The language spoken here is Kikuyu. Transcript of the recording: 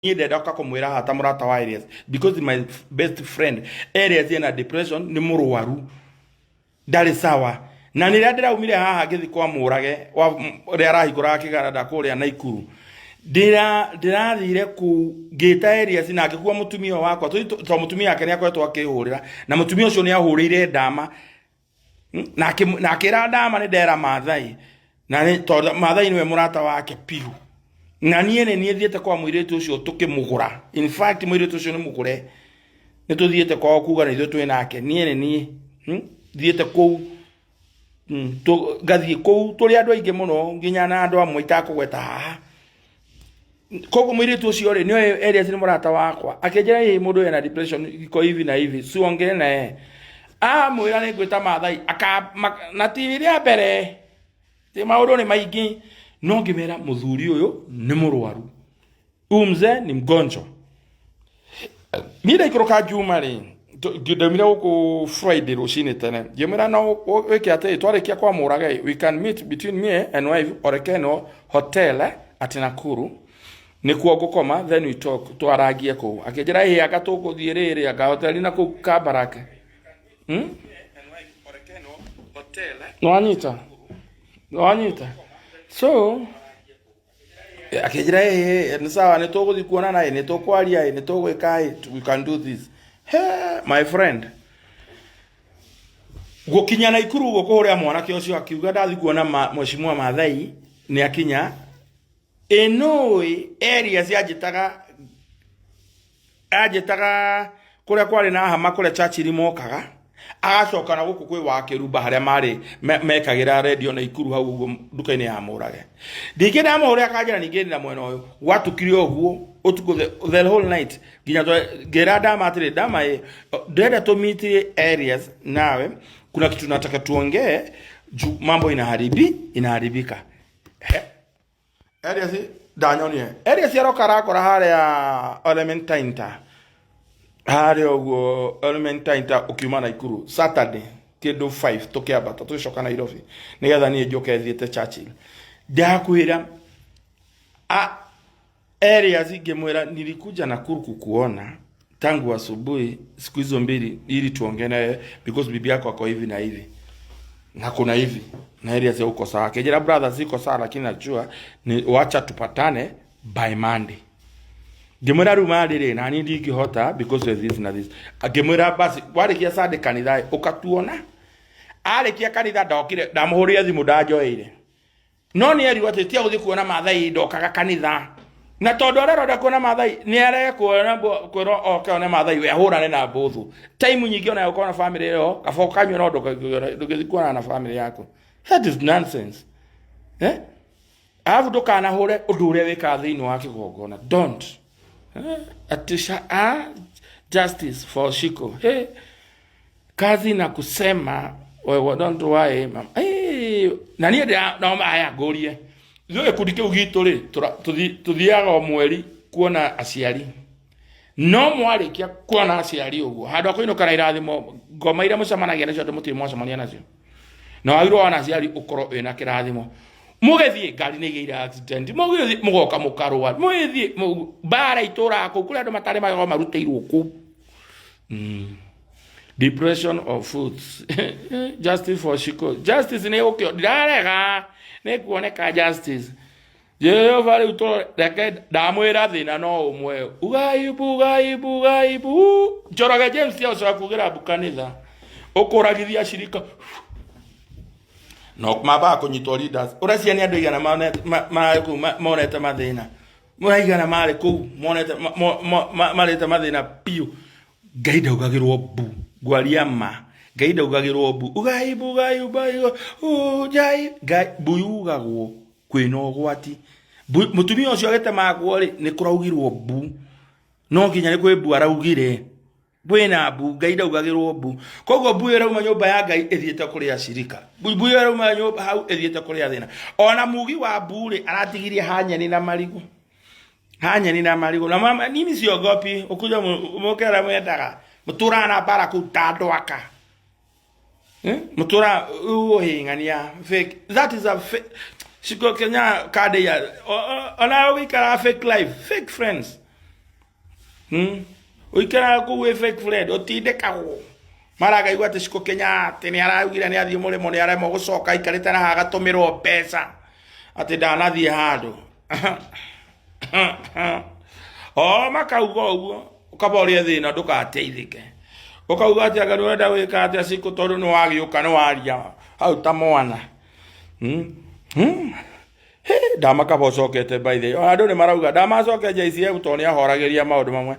Niĩ ndenda kũmwĩra haha ta mũrata wa Elias, because my best friend Elias ena depression, nĩ mũrwaru, ndarĩ sawa. Na nĩrĩa ndĩraumire haha ngĩthiĩ kwa Mũrage ũrĩa arahingũraga kĩganda kũrĩa Naikuru, ndĩrathire kũu ngĩta Elias na ngĩkua mũtumia wakwa, tondũ mũtumia wake nĩ akoretwo akĩhũrĩra, na mũtumia ũcio nĩ ahũrĩire Ndama na akĩra Ndama nĩ ndera Maathai, na tondũ Maathai nĩwe mũrata wake piũ. Na niĩ nĩ niĩ thiĩte kwa mũirĩtu ũcio tũkĩmũgũra. In fact, mũirĩtu ũcio nĩ mũgũre, nĩ tũthiĩte kwao kuga nĩ ithuĩ twĩ nake. Niĩ nĩ niĩ thiĩte kũu, ngathiĩ kũu tũrĩ andũ aingĩ mũno, nginya na andũ amwe itakũgweta haha. Koguo mũirĩtu ũcio rĩ, nĩoĩ Elias nĩ mũrata wakwa. Akĩnjĩra, "Ĩ mũndũ ena depression, iko hivi na hivi, siongee na yeye." Amwĩra nĩ ngwĩta Maathai aka na ti rĩa mbere, ti maũndũ nĩ maingĩ, no ngĩmera mũthuri ũyũ nĩ mũrwaru, huyu mzee ni mgonjwa. Niĩ ndaikũrũka Juma rĩ, ndaumire gũkũ Friday rũcinĩ tene, ngĩmwĩra no wĩke atĩ twarĩkia kwa Mũrage, we can meet between me and wife Orekeno Hotel at Nakuru, nĩkuo ngũkoma, then we talk, twarangie kũu. Akĩnjĩra, "Ĩ anga tũgũthiĩ rĩrĩ anga hoteli na kũu Kabarake." Nĩwanyita, nĩwanyita. So akĩnjĩra, "Ĩ nĩ sawa, nĩ tũgũthiĩ kuonana, ĩ nĩ tũkwaria, ĩ nĩ tũgwĩka, ĩ we can do this." He, my friend, gũkinya Naikuru ũguo kũhũrĩra mwanake ũcio, akiuga ndathi kuona mheshimiwa Maathai nĩ akinya ĩnũĩ area cianjĩtaga, anjĩtaga kũrĩa kwarĩ na hama, kũrĩa Churchill mokaga, agacoka na gũkũ kwĩ wa Kĩrumba, harĩa marĩ mekagĩra redio Naikuru hau ũguo nduka-inĩ ya Mũrage. Ningĩ ndamũhũrĩra akanjĩra ningĩ ndĩ na mwena ũyũ. Gwatukire ũguo ũtukũ, the whole night, nginya ngĩra Ndama atĩrĩ, "Ndama ĩ, ndĩrenda tũ meet areas nawe, kuna kitu nataka tuongee juu mambo inaharibika." He, Elias ndanyonire. Elias aroka arakora harĩa Elementaita, harĩa ũguo Elementaita ũkiuma Naikuru, Saturday kĩndũ 5, tũkĩambata tũgĩcoka Nairobi nĩgetha niĩ njũke thiĩte Churchill. Ndakwĩra a Elias, ngĩmwĩra nilikuja Nakuru kukuona tangu asubuhi siku hizo mbili ili tuongee nawe because bibi yako ako hivi na hivi na kuna hivi na Elias uko sawa. Akijira, "Brother, siko sawa, lakini najua ni wacha tupatane by Monday." Ngĩmwĩra rĩu Monday rĩ, nani ndingĩhota because of this na this. Ngĩmwĩra basi warĩkia Sunday kanitha ũkatuona. Arĩkia kanitha ndokire, ndamũhũrĩire thimũ ndanjoeire, no nĩ erirwo atĩ tia gũthiĩ kuona Maathai, ndokaga kanitha. Na tondũ arerwo kuona Maathai, nĩ arekuona kwĩrwo oke one Maathai, we ahũrane na mbũthũ time nyingĩ, ona gũkorwo na family ĩyo kaba ũkanyua, no ndũgĩthiĩ kuonana na family yaku. That is nonsense, eh? Alafu ndũkanahũre ũndũ ũrĩa wĩkaga thĩinĩ wa kĩgongona. Don't, eh? Ati justice for Shiko. Hey, kazi na kusema wewe, don't worry mama. Hey, na niĩ no aya ngũrie, ithuĩ gĩkundi kĩu gitũ rĩ, tũthiaga o mweri kuona aciari, no mwarĩkia kuona aciari ũguo, handũ ha kũinũka na irathimo, ngoma iria mũcemanagia nacio andũ mũtirĩ mwacemania nacio. Na wagĩrĩirwo wona aciari ũkorwo wĩna kĩrathimo. Mũgĩthiĩ ngari nĩ igĩire accident, mũgĩthiĩ mũgoka mũkarũa, mũgĩthiĩ mbara itũraga kũu kũrĩa andũ matarĩ magego marutĩirwo kũu. Depression of foods. Justice for Shiko, justice nĩ gũkĩo, ndirarega nĩ kuoneka justice. Jehova, rĩu reke ndamwĩra thĩna no ũmwe, ugaibu, ugaibu, ugaibu. Njoroge James ũcoka kugĩra mbu kanitha ũkũragithia cirika no mambaga kũnyitwo leaders. Ũreciria nĩ andũ aigana marĩ kũu monete mathĩna? Mũraigana marĩ kũu monete marĩte mathĩna piũ. Ngai ndaugagĩrwo mbu, ngwaria ma, Ngai ndaugagĩrwo mbu. Ugaibu, ugaibu, ujai Ngai mbu yugagwo kwĩna ũgwati. Mũtumia ũcio agĩtemangwo rĩ, nĩ kũraugirwo mbu, no nginya nĩ kwĩ mbu araugire, kwĩna mbu. Ngai ndaugagĩrwo mbu. Koguo mbu ĩyo ĩrauma nyũmba ya Ngai ĩthiĩte kũrĩ acirika, mbu ĩyo ĩrauma nyũmba hau ĩthiĩte kũrĩ athĩna. Ona mugi wa mbu rĩ, aratigirie hanyeni na marigũ, hanyeni na marigũ na mama. Mimi siogopi ukuja mũkera mwendaga mũtũraga na mbara kũu ta andũ aka. Eh? Mũtũra ũhĩng'ania fake, that is a fake. Shiko Kenya kade ya ona ũgĩikara fake life, fake friends. Ũikaraga kũu wĩ fake friend, ũtindĩkagwo. Mara akaigua atĩ Shiko Kenyatta nĩ araugire nĩ athiĩ mũrĩmo nĩ aremwo gũcoka aikarĩte na haha agatũmĩrwo mbeca atĩ ndanathiĩ handũ. O makauga ũguo ũkaba ũrĩe thĩna ndũgateithĩke. Ũkauga atĩ anga nĩ ũrenda gwĩka atĩa Shiko tondũ nĩ wagĩũka nĩ waria hau ta mwana. Ndama kaba ũcokete by the way. Andũ nĩ marauga ndamacoke JCM tondũ nĩ ahoragĩria maũndũ mamwe.